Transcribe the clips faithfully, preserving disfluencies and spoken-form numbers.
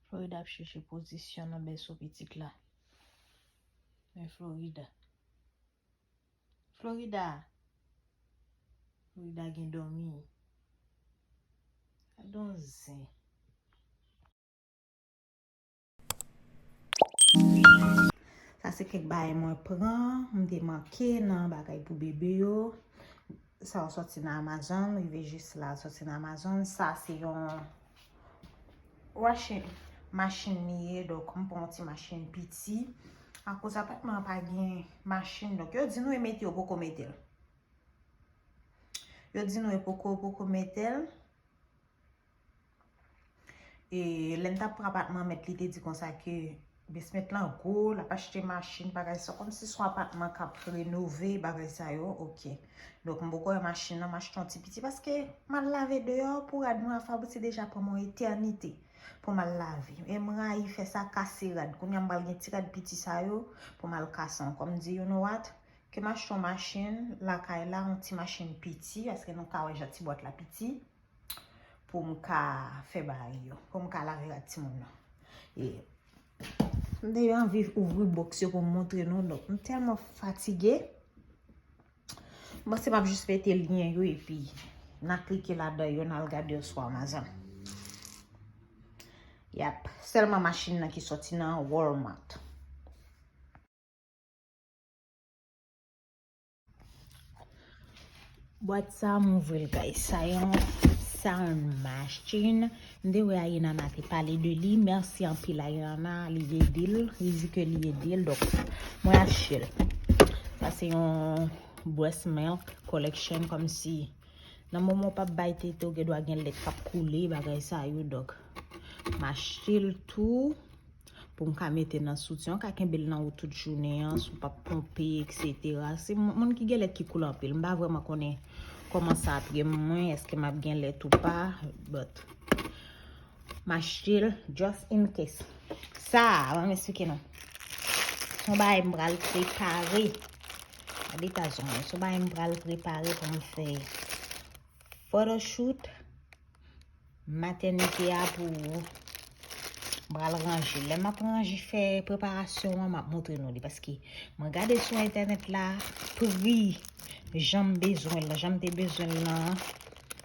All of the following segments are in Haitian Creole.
Florida ap chèche pozisyon nan bèso pitit la. Men Florida. Florida. Florida gen dòmi. Gadon zen. Sa se kèk bagay mwen pran, m te manke nan bagay pou bebe yo. Sa yo sòti nan Amazon, rive jis la, sòti nan Amazon. Sa se yon washing machine li ye, donk m pran yon ti machin piti. Akoz apatman an pa gen machin, donk yo di nou e mete, yo poko mete l. Yo di nou e poko, poko mete l. E lè n t ap pran apatman, mèt li te di konsa ke basement lan gwo, l ap achte machin, bagay sa, kòmsi se yon apatman k ap renove, bagay sa yo, oke. Donk, m poko wè machin nan, m achte yon ti piti, paske m al lave deyò pou rad mwen a fabri, se deja pran mwen etènite pou m al lave. E m rayi fè sa, kase rad. Kounye a m pral gen ti rad piti sa yo pou m al kase ankò. M di, you know what? Ke m achte yon machin lakay la, yon ti machin piti, paske nou ka wè jan ti bwat la piti, pou m ka fè bagay yo, pou m ka lave rad timoun nan. E m te anvi ouvri bòks yo pou m montre nou, donk m tèlman fatige. M panse m ap jis mete lyen yo epi n a klike ladan yo, n al gade yo sou Amazon. Yap, sèlman machin nan ki sòti nan Walmart. Bwat sa, m ouvri l, guys. Sa yon sound machine. M te wè Ayenana te pale de li. Mèsi anpil, Ayenana. Li ede l. Li di ke li ede l. Donk, mwen achte l. Sa se yon breast milk collection, kòmsi nan moman w p ap bay tete, w gen dwa gen lèt k ap koule, bagay sa yo. Donk, m achte l tou pou m ka mete nan soutyen. Ou ka kenbe l nan ou tout jounen an, si w p ap ponpe, etsetera. Se moun, moun ki gen lèt ki koule anpil. M pa vrèman konnen kòman sa ap ye mwen, èske m ap gen lèt ou pa, but m achte l just in case. Sa, ban m eksplike nou. Se yon bagay m pral prepare. Gade tazon mwen. Se yon bagay m pral prepare pou m fè photoshoot matènite a pou m pral ranje. Lè m ap ranje, fè preparasyon an, m ap montre nou li, paske mwen gade sou entènèt la, pri jan m bezwen l lan, jan m te bezwen l lan,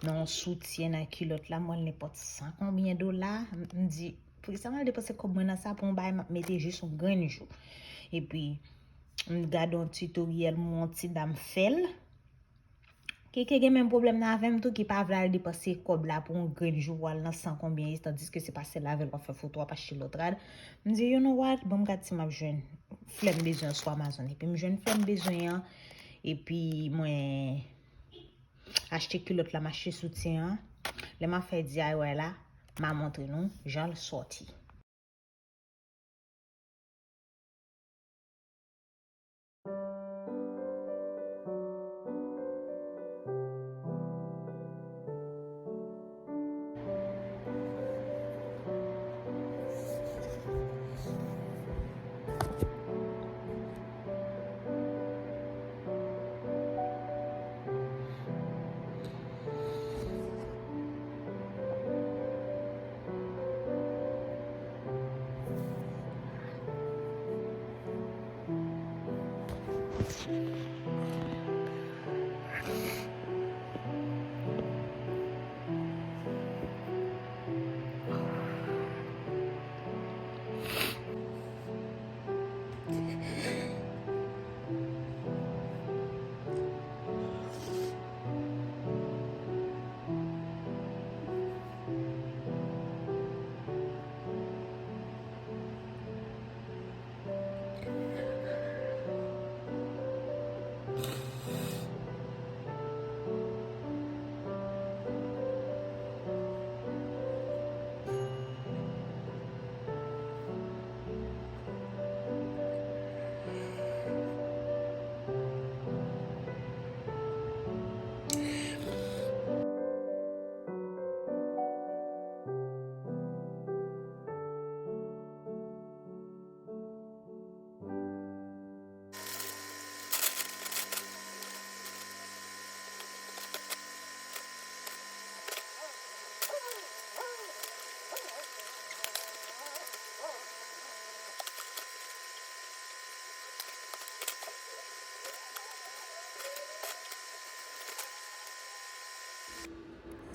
nan yon soutyen, nan kilòt la, m wè l nenpòt san konbyen dola, m, m di, poukisa m al depanse kòb mwen nan sa pou yon bagay m ap mete jis yon grenn jou? Epi, m gade yon tutoriel, yon ti dam fè l. Ki, ki gen menm pwoblèm nan avè m tou, ki pa vle al depanse kòb la pou yon grenn jou, pou al nan san konbyen, tandiske se pa sèl avè l w ap fè foto, w ap achte lòt rad. M di, you know what? Ban m gad si m ap jwenn flè m bezwen an sou Amazon. Epi m jwenn flè m bezwen an, epi mwen achte kilòt la, m achte soutyen an. Lè m ap fè D I Y la, m a montre nou jan l sòti.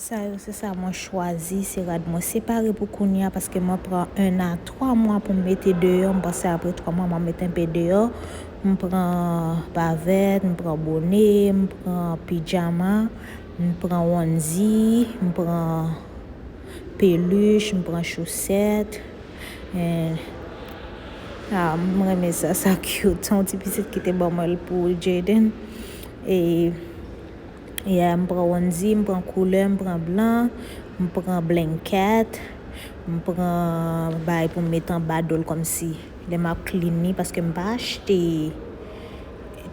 Sa yo, se sa mwen chwazi, se rad mwen separe pou kounye a, paske mwen pran en a twa mwa pou m mete deyò. M panse apre twa mwa, m a mete enpe deyò. M pran bavèt, m pran bone, m pran pijama, m pran wonzi, m pran pelich, m pran chosèt. Eh, ah, m renmen sa, sa cute. Se yon ti pitit ki te ban mwen l pou Jaden. E Yeah, m pran wonzi, m pran koulè, m pran blan, m pran blanket, m pran bagay pou m met anba do l kòmsi lè m ap clean li, paske m pa achte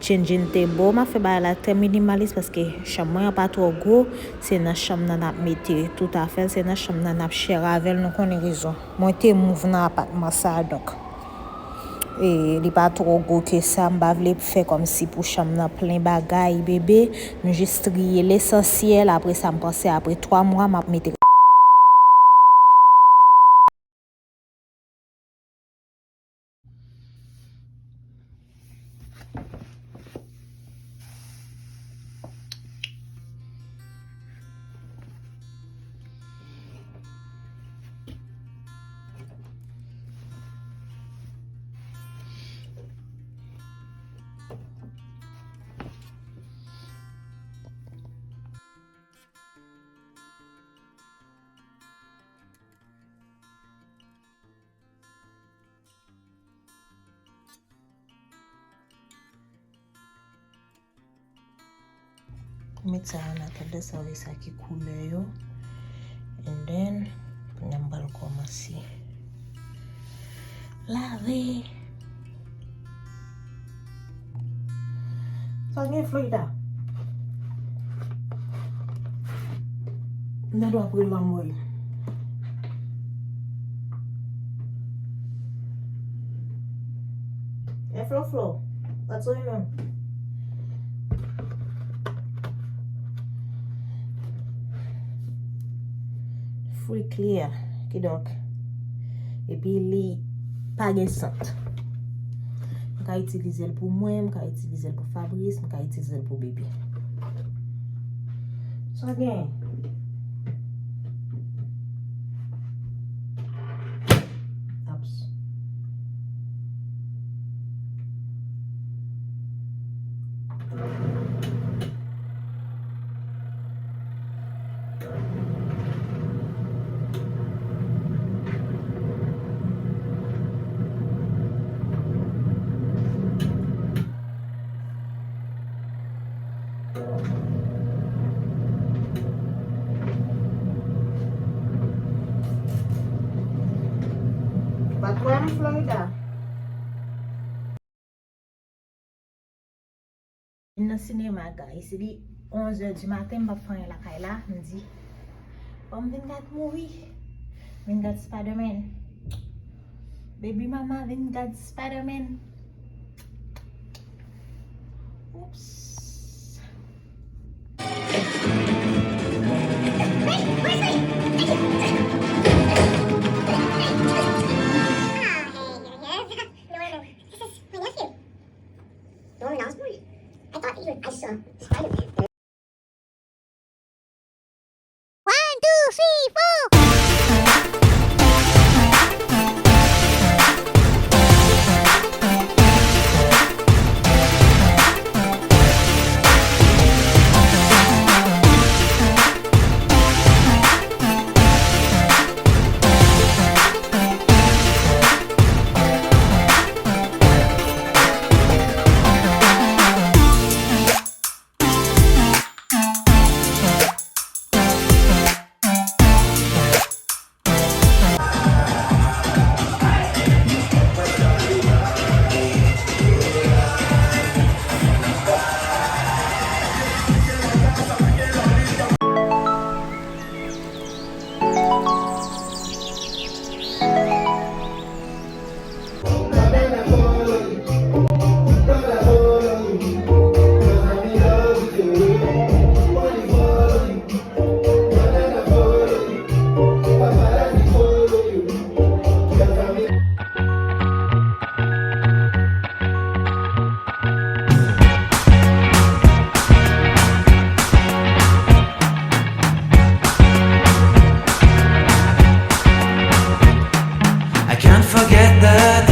changing table. M ap fè bagay la trè minimalis paske chanm mwen an pa twò gwo, se nan chanm nan n ap mete tout afè l, se nan chanm nan n ap share avè l, nou konnen rezon. Mwen te move nan apatman sa a, donk. E li pa twò gwo ke sa, m pa vle fè kòmsi pou chanm nan plen bagay, bebe. Nou jis triye lesansyèl, apre sa, m panse apre twa mwa, m ap mete. Met sa an atè de sa, sa ki koulè yo. And then, kounye a m pral kòmanse lave. Sa gen Florida? M ta dwe ap rele manman wi. Hey, Flo Flo, what's going on? Free clear, kidonk, epi li pa gen sant. M ka itilize l pou mwen, m ka itilize l pou Fabrice, m ka itilize l pou bebe. Sa gen? Ups. Patwon Florida. Vin nan sinema, guys. Li onzè di maten, m p ap fè anyen lakay la. M di, bon, m vin gad movie. M vin gad Spider-Man. Baby mama vin gad Spider-Man. Oops. This is my nephew. Don't announce me. I thought you, I saw Spider-Man. One, two, three, four.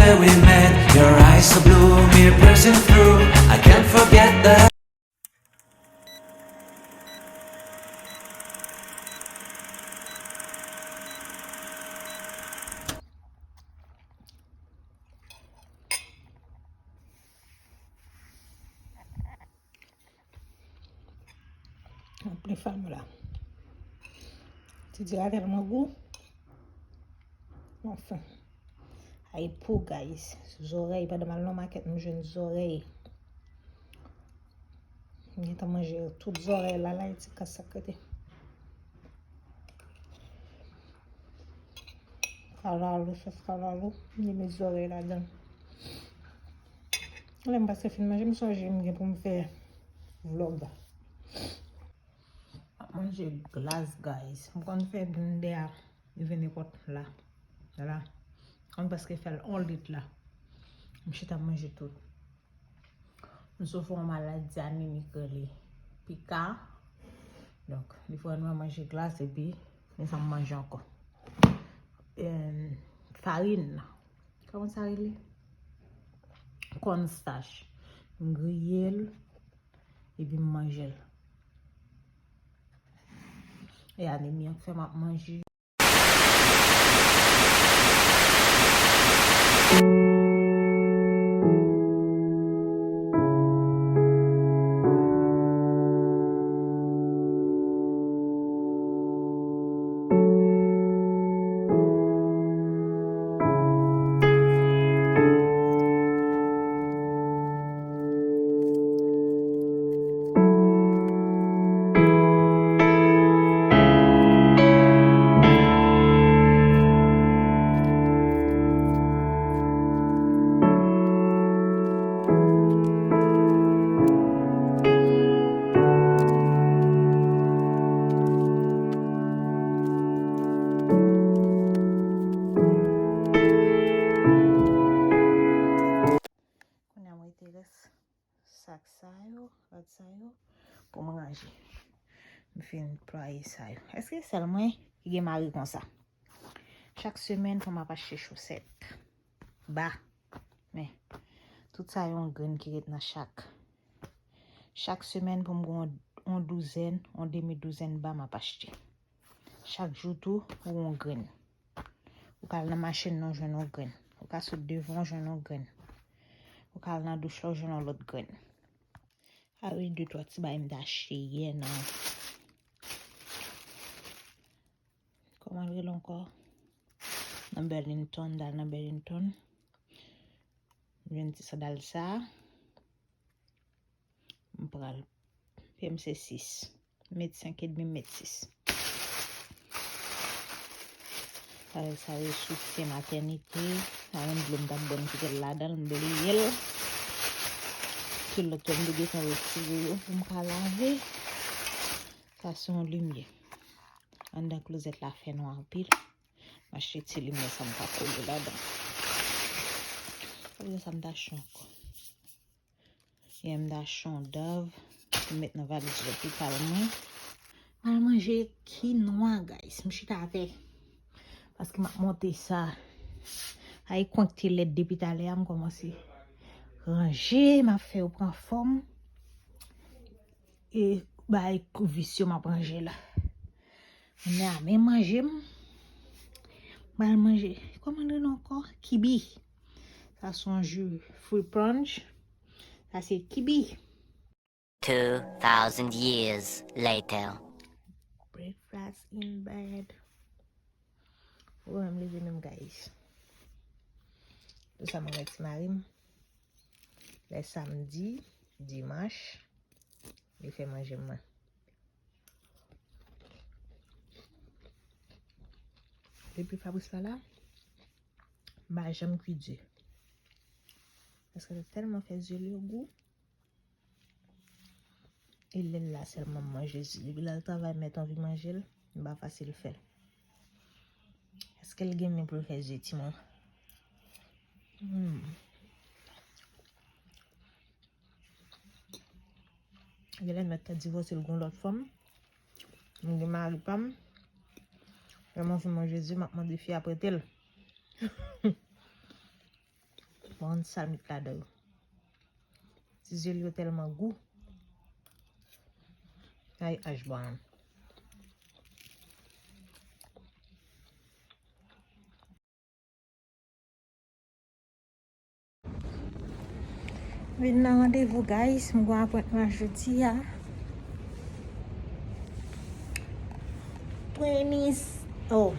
We met, your eyes so blue, me piercing through. I can't forget the Anpil fanm la. Ti di la tèlman gou. Anfen. Ay pou guys. Zòrèy, pandan m al nan makèt, m jwenn zòrèy. M gentan manje tout zòrèy la, la, e ti kas sa k rete. Kalalou, sòs kalalou, m met zòrèy ladan. Lè m paske fin manje, m sonje m gen pou m fè vlòg. M ap manje glas, guys. M konn fè blendè a, li vin nenpòt la. Vwala. M konn prèske fè l on lit la. M chita m manje tout. M soufri yon maladi anemi k rele pika. Donk, li fè nou manje glas epi men sa m manje ankò. Em, farin. Kòman sa rele? Cornstarch. M griye l epi m manje l. E anemi an k fè m ap manje. Kounye a mwen te rès sak sa yo, rad sa yo, pou m ranje. M fin plwaye sa yo. Èske sèl mwen ki gen mari konsa? Chak semèn, fò m ap achte chosèt, ba. Men, tout sa yo yon grenn ki ret nan chak. Chak semèn, pou m gen yon, yon douzèn, yon demi douzèn ba m ap achte. Chak jou tou, ou yon grenn. Ou ka al nan machin nan, ou jwenn yon grenn. Ou ka sot devan, ou jwenn yon grenn. Ou ka al nan douch la, ou jwenn yon lòt grenn. A wi, de twa ti bagay m te achte yè nan, kòman l rele ankò? Nan Burlington, m t al nan Burlington. M jwenn ti sandal sa. M pran l. Pye m se sis. M met senk edmi, m met sis. Sa yo, sa yo soutyen matènite. Sa menm dlo m t ap bwè, m kite l ladan l, m bliye l. Kilòt yo, m te gentan retire yo pou m ka lave. Sa se yon limyè. Anndan klozèt la fè nwa anpil. M achte ti limyè sa m ka kole ladan. Sa vle sa m ta achte ankò. Yè m t achte yon Dove pou m met nan valiz lopital mwen. M al manje kinwa, guys. M chita atè. Paske m ap monte sa. Ay, kwen k te lèd depi talè a, m kòmanse ranje, m ap fè yo pran fòm. E bay kou vis yo m ap ranje la. Men a men manje m. M al manje. Kòman l rele ankò? Kibi. Sa se yon ji fruit punch. Sa se kibi. Two thousand years later. Breakfast in bed. Ou wè m leve menm, guys. Tout sa mwen wè ti mari m. Lè samdi, dimanch, li fè manje mwen. Depi Fabrice pa la, m pa janm kwi di. Paske l tèlman fè zye l yo gou. E lè l la sèlman m manje l. Depi l al travay, m mèt anvi manje l, m pa fasil fè l. Èske l gen men pou l fè zye timoun? Hmm. Genlè m mèt ta divòse l gon lòt fanm. M gen mari pa m. Lè m anvi manje zye, m ap mande fi a prete l. Bon, sa l met ladan yo. Ti zye l yo tèlman gou. Ay, Ashburn. Vin nan randevou, guys. M gon apwentman jodi a. Twenty, oh,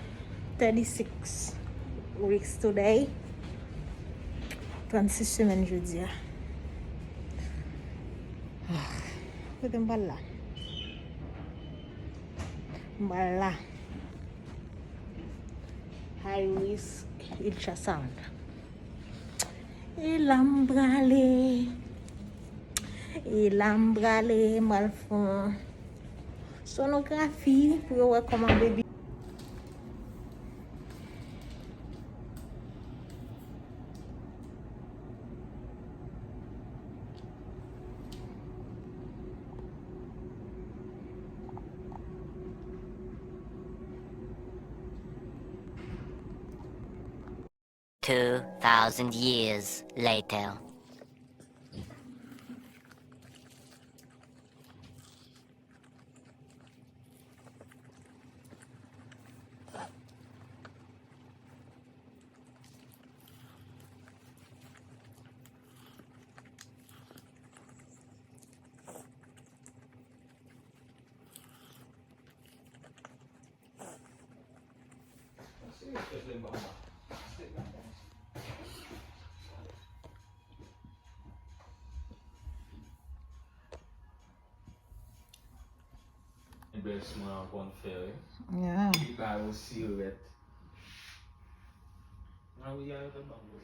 thirty-six weeks today. Trannsis semèn jodi a. Ah, kote m pral la? M pral la. High risk ultrasound. E la m prale. E la m prale, m pral fè yon sonografi pou yo wè kòman baby. Two thousand years later. Bès mwen an konn fè, wi. Yeah. Li pa osi rèd. Ah wi, a yo te ban m.